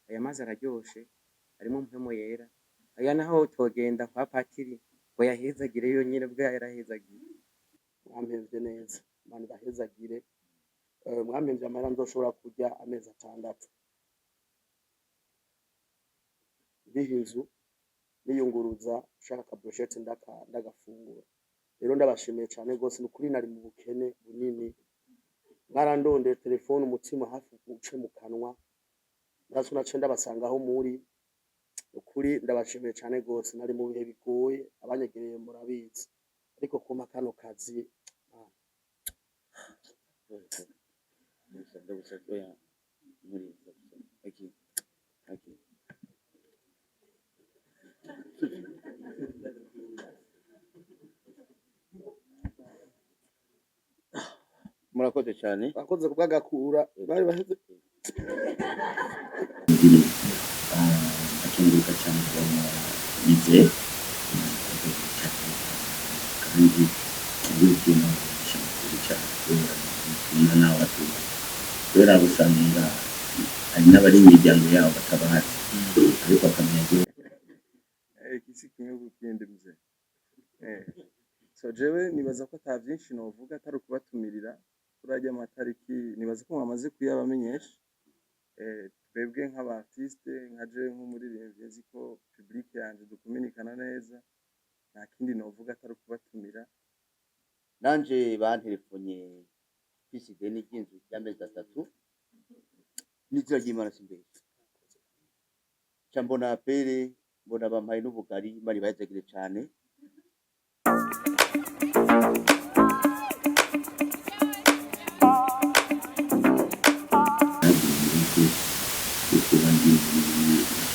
Aya mazi araryoshe, harimo mpwemu yera. Aya naho utogenda kwa patiri ngo yahezagire, yonyene ubwo yarahezagiye. Mwampemvye neza, Imana ibahezagire. Mwampemvye amahera nzoshobora kurya amezi 6, ndiha inzu, niyunguruza, nshaka akabroshete ndagafungura. Rero ndabashimiye cane gose, ni ukuri nari mu bukene bunini, mwarandondeye telefone umutima hafi uce mu kanwa, natwe naciye ndabasanga aho muri. Ukuri ndabashimiye cane gose, nari mu bihe bigoye, abanyegereye murabizi, ariko kumpa kano kazi, ah. Ndagusabye, oya, muri ndagusabye. Okay. Okay. Murakoze cyane. Bakoze kubw'agakura bari baheze. Ngiri ndakenguruka cyane kuba bizeye kandi ikintu cyane kubera kumwe nawe atuye, kubera gusanga hari n'abari mu miryango yabo batabazi, ariko akamenya ko Iki kimwe ku kindi mzee. So jewe nibaza ko ata vyinshi novuga atari ukubatumirira kuri arya matariki, nibaza ko mwamaze kuyabamenyesha. Twebwe nk'aba artiste, nka jewe nk'umuririmbyi, nzi ko public yanje dukominikana neza, nta kindi novuga atari ukubatumira. Nanje banterefonye mfise ideni ry'inzu ry'amezi 3, n'izina ry'Imana simbesha. Nca mbona apere, mbona bampaye n'ubugari, Imana ibahezagire cane.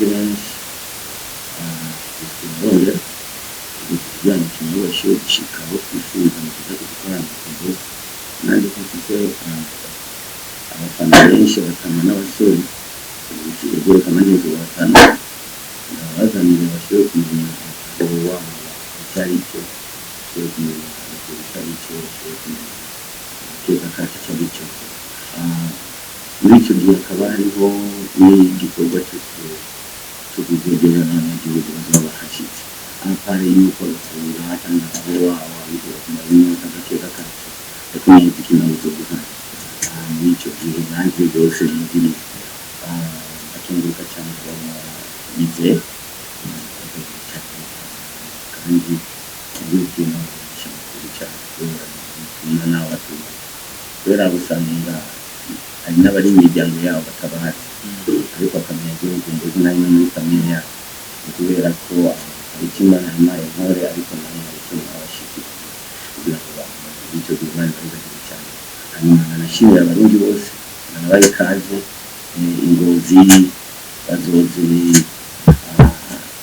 Benshi bongera kugira ngo kimwe bashobore gushika aho twifuza mu kuza gukorana akazi, nanjye ko mfise abafana benshi, abatama n'abasore, ubwo nanjye nzobafana ndabazanire bashobore kumenya aho waba icyo ari cyo, bashobore kumenya icyo ari cyo, bashobore kumenya amateka kacu icyo ari cyo. Muri icyo gihe hakaba hariho n'igikorwa cyo kuzegera abanyagihugu bazaba bahashitse, apare yuko basura cyangwa aho waba wifuza kumara inyota agateka kacu, ariko n'umuziki nawo uzoba uhari. Muri icyo gihe nanjye byose ngiri ndakenguruka cyane kuba bizeye kandi ikintu cyane kubera kumwe nawe atuye, kubera gusanga hari n'abari mu miryango yabo batabazi, ariko akamenya igihugu mbese nari no muri famille yabo, ni kubera ko hari icyo Imana yampaye nkore, ariko namwe hari icyo mwabashikiriye kugira ngo bamenye icyo gihe. Imana ibahezagire cyane. Hanyuma nkanashimira Abarundi bose, nkanabaha ikaze, Ingozi bazoze,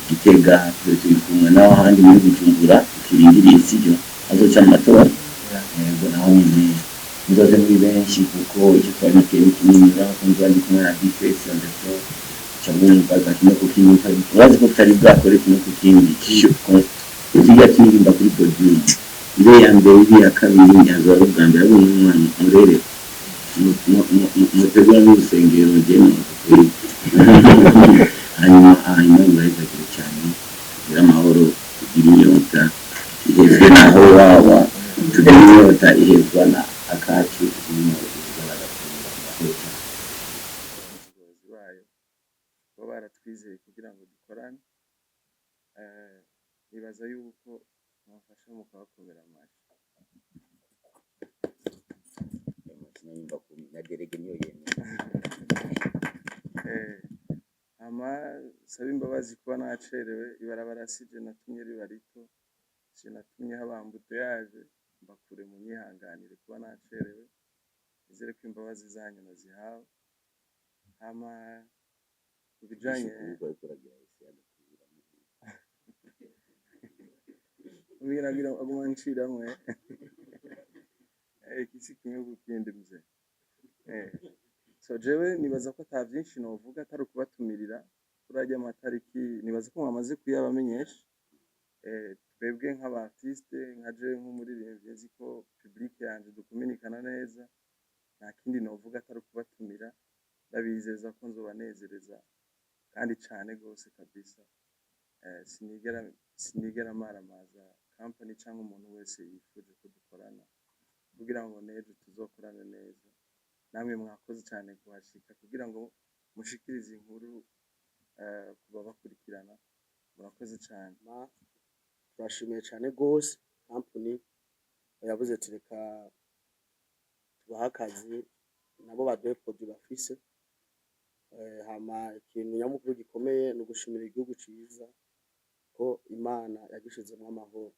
Gitega tube turi kumwe, naho ahandi muri Bujumbura tukirindiriye, sibyo, azoca mu matora, yego, naho nyine muzoze muri benshi, kuko icyo twari duteye ni kinini. Urabona ko nzoba ndi kumwe na Bface on the floor, uca mwumva kimwe ku kindi, urazi ko tutari bwakore kimwe ku kindi, tujya turirimba kuri podium, ibe ya mbere, ibe iya kabiri, ntihazoba ari ubwa mbere, ahubwo n'umwana murere mutegura n'urusengero njyewe. Hanyuma murahezagire cyane, tugire amahoro, tugire inyota ihezwe naho waba, tugire inyota ihezwa na akacu, tugire inyota ihezwa n'agatunga. Murakoze cyane. Abayobozi bayo kuba baratwizeye kugira ngo dukorane. Nibaza yuko mwafasha mukabakomera amashyi. Nyumva kumi na derege niyo yemeye. Hama sabe imbabazi kuba nacerewe, ibarabara sije natumye riba rito, sije natumye haba embouteillage, mbakure munyihanganire kuba nacerewe, nizere ko imbabazi zanyu nazihawe. Hama ku bijanye Isuku ariko uragira ese agakura. Ubwira aguma nciramwe. Iki si kimwe ku kindi mzee. So jewe nibaza ko ata vyinshi novuga atari ukubatumirira kuri arya matariki, nibaza ko mwamaze kuyabamenyesha. Twebwe nk'aba artiste, nka jewe nk'umuririmbyi, nzi ko public yanje dukominikana neza, nta kindi novuga atari ukubatumira, ndabizeza ko nzobanezereza. Kandi cane gose kabisa. Sinigera maramaza company canke umuntu wese yifuje ko dukorana kugira ngo n'ejo tuzokorane neza. Namwe mwakoze cane kuhashika kugira ngo mushikirize inkuru ku babakurikirana. Murakoze cane. Turashimiye cyane rwose company yavuze ati reka tubahe akazi, nabo baduhe produit bafise. Hama ikintu nyamukuru gikomeye ni ugushimira igihugu ciza ko Imana yagishizemwo amahoro.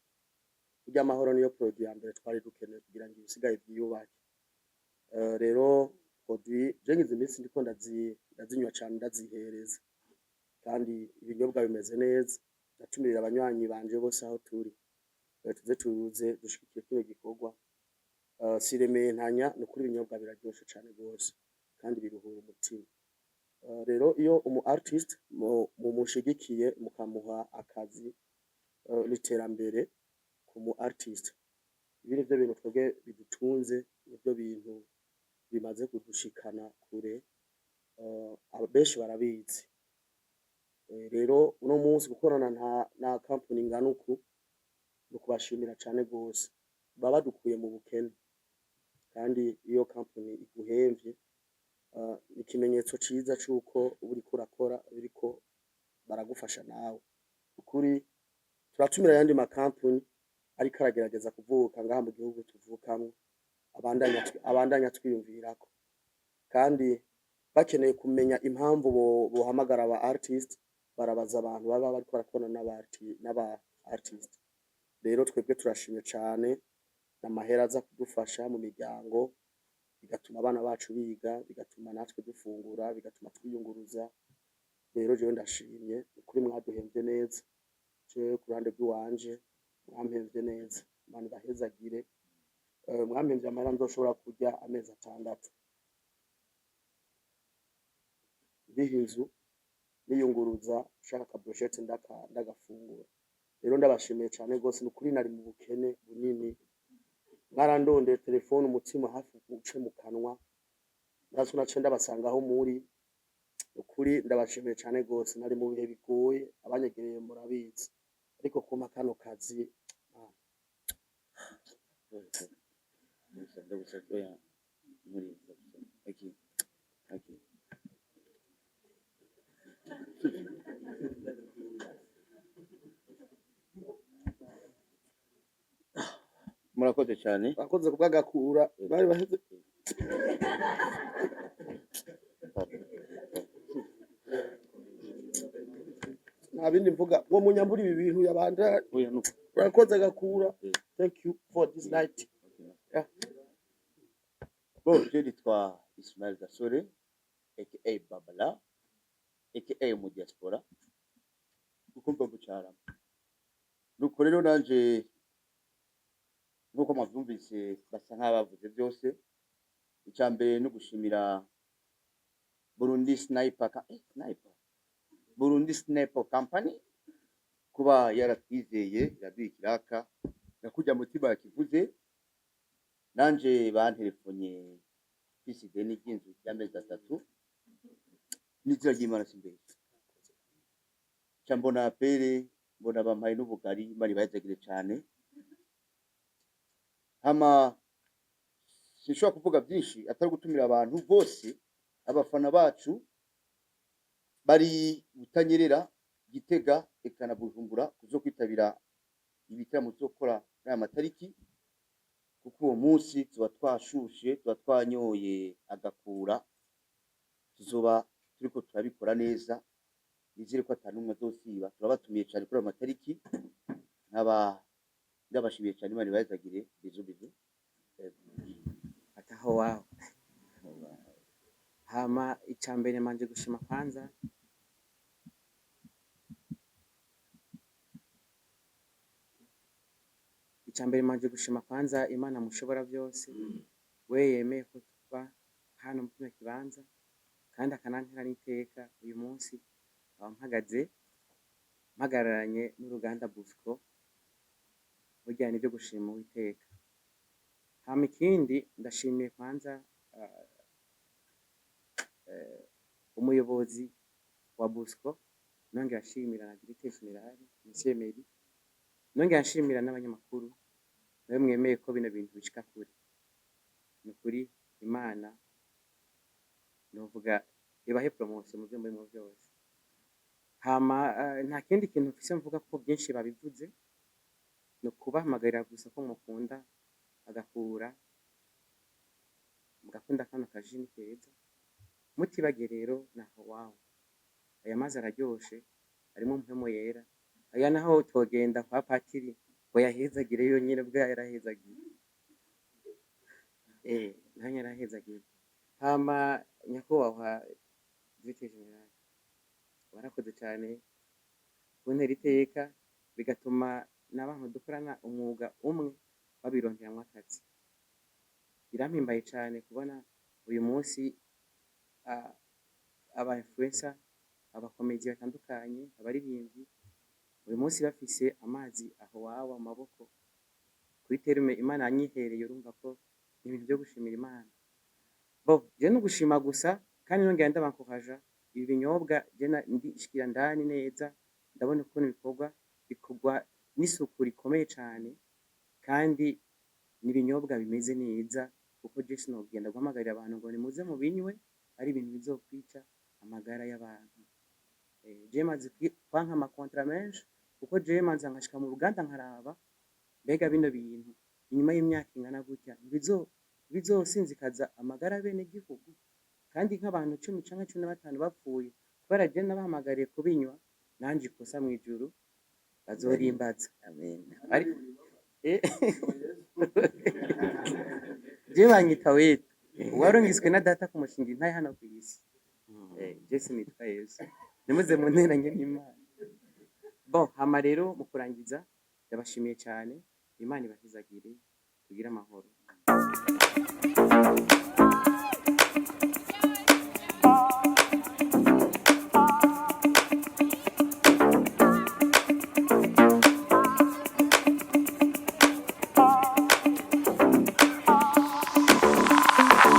Burya amahoro niyo produit ya mbere twari dukeneye kugira ngo ibisigaye vyiyubake. Rero produit je ngize iminsi ndiko ndazinywa cane, ndazihereza, kandi ibinyobwa bimeze neza. Ndatumirira abanywanyi banje bose aho turi, tuze tuze dushigikire kino gikorwa. Si rementanya, ni ukuri ibinyobwa biraryoshe cane gose kandi biruhura umutima. Rero iyo umu artist mumushigikiye, mukamuha akazi, n'iterambere ku mu artist. Ibi nivyo bintu twebwe bidutunze, nivyo bintu bimaze kudushikana kure, benshi barabizi. Rero uno munsi gukorana na company ingana uku ni ukubashimira cane gose. Baba badukuye mu bukene, kandi iyo company iguhemvye, ni ikimenyetso ciza c'uko uba uriko urakora, biriko baragufasha nawe. Ukuri turatumira ayandi ma company ariko aragerageza kuvuka ngaha mu gihugu tuvukamwo, abandanya twiyumvirako, kandi bakeneye kumenya impamvu bohamagara aba artist, barabaza abantu baba bariko barakorana n'aba artist. Rero twebwe turashimye cane, n'amahera aza kudufasha mu miryango, bigatuma abana bacu biga, bigatuma natwe dufungura, bigatuma twiyunguruza. Rero jewe ndashimye, ukuri mwaduhemvye neza. Jewe ku ruhande rw'iwanje mwampemvye neza, Imana ibahezagire. Mwampemvye amahera nzoshobora kurya amezi 6, ndiha inzu, niyunguruza, nshaka aka brochette ndagafungura. Rero ndabashimiye cane gose, nukuri nari mu bukene bunini. Mwarandondeye telefone, umutima hafi uce mu kanwa, natwe naciye ndabasanga aho muri. Ukuri ndabashimiye cane gose, nari mu bihe bigoye, abanyegereye murabizi, ariko kumpa kano kazi, ah. Ndagusabye, oya, muri ndagusabye. Okay. Okay. Murakoze cyane. Bakoze kubw'agakura bari baheze. Nta bindi mvuga, uwo munyambura ibi bintu yabanda. Oya, nuko. Urakoze gakura, thank you for this night. Yeah. Bon, je nitwa Ismail Gasore aka Babala aka mu diaspora, kuko mva mu Carama. Nuko rero nanje nkuko mwavyumvise basa nk'abavuze byose. Icya mbere no gushimira Burundi Sniper Sniper Burundi Sniper Company kuba yaratwizeye iraduha ikiraka. Nakujya mutima yakivuze, nanje banterefonye mfise ideni ry'inzu ry'amezi 3, n'izina ry'Imana simbeshya. Nca mbona appel, mbona bampaye n'ubugari, Imana ibahezagire cane. Hama sinshobora kuvuga byinshi atari gutumira abantu bose, abafana bacu bari Butanyerera, Gitega eka na Bujumbura, kuzokwitabira ibitaramo tuzokora muri aya matariki, kuko uwo munsi tuba twashushe, tuba twanyoye agakura, tuzoba turiko turabikora neza. Nizere ko ata n'umwe azosiba. Turabatumiye cyane kuri ayo matariki, nkaba ndabashimiye cyane. Imana ibahezagire. Bizu bizu. Ataho wawe. Hama ica mbere manje gushima kwanza ica mbere manje gushima kwanza Imana mushobora byose, we yemeye ko tuba hano mu kino kibanza, kandi akanantera n'iteka uyu munsi nkaba mpagaze mpagararanye n'uruganda Bosco. Burya nibyo gushima Uwiteka. Hama ikindi ndashimiye kwanza umuyobozi wa Bosco, nongera nshimira na directeur général Monsieur Emery, nongera nshimira n'abanyamakuru nawe mwemeye ko bino bintu bishika kure. Ni ukuri Imana novuga ibahe promotion mu byo murimo byose. Hama nta kindi kintu mfise mvuga ko byinshi babivuze, ni ukubahamagarira gusa ko mukunda agakura mugakunda kano kajini keza. Mutibagiye rero naho wawe aya mazi araryoshe, harimo mpwemu yera. Aya naho utogenda kwa patiri ngo yahezagire, yonyene ubwo yarahezagiye, naho yarahezagiye. Hama nyakubahwa directeur général, warakoze cyane kuntera iteka, bigatuma n'abantu dukorana umwuga umwe babironkeramwo akazi. Birampimbaye cyane kubona uyu munsi aba influencer, abakomedi batandukanye, abaririmbyi uyu munsi bafise amazi aho wawa mu maboko kuri terme Imana yanyihereye. Urumva ko ni ibintu byo gushimira Imana. Bo je no gushima gusa, kandi nongera ndabankoraja ibi binyobwa. Je ndishikira ndani neza, ndabona ukuntu bikorwa n'isuku rikomeye cane, kandi n'ibinyobwa bimeze neza, kuko je sinogenda guhamagarira abantu ngo nimuze mubinywe ari ibintu bizokwica amagara y'abantu. Je maze kwanka ama contrats menshi, kuko jewe manza nkashika mu ruganda nkaraba mbega bino bintu inyuma y'imyaka ingana gutya bizosinzikaza amagara y'abenegihugu, kandi nk'abantu 10 canke 15 bapfuye kubera je nabahamagariye kubinywa, nanje ikosa mw'ijuru bazorimbaza. Amen. Ari je banyita wetu uwarungitswe na data kumushinga intahe hano kw'isi. Je sinitwa Yesu, nimuze munteranye n'Imana. Bon, hama rero mu kurangiza ndabashimiye cyane, Imana ibahezagire, tugire amahoro.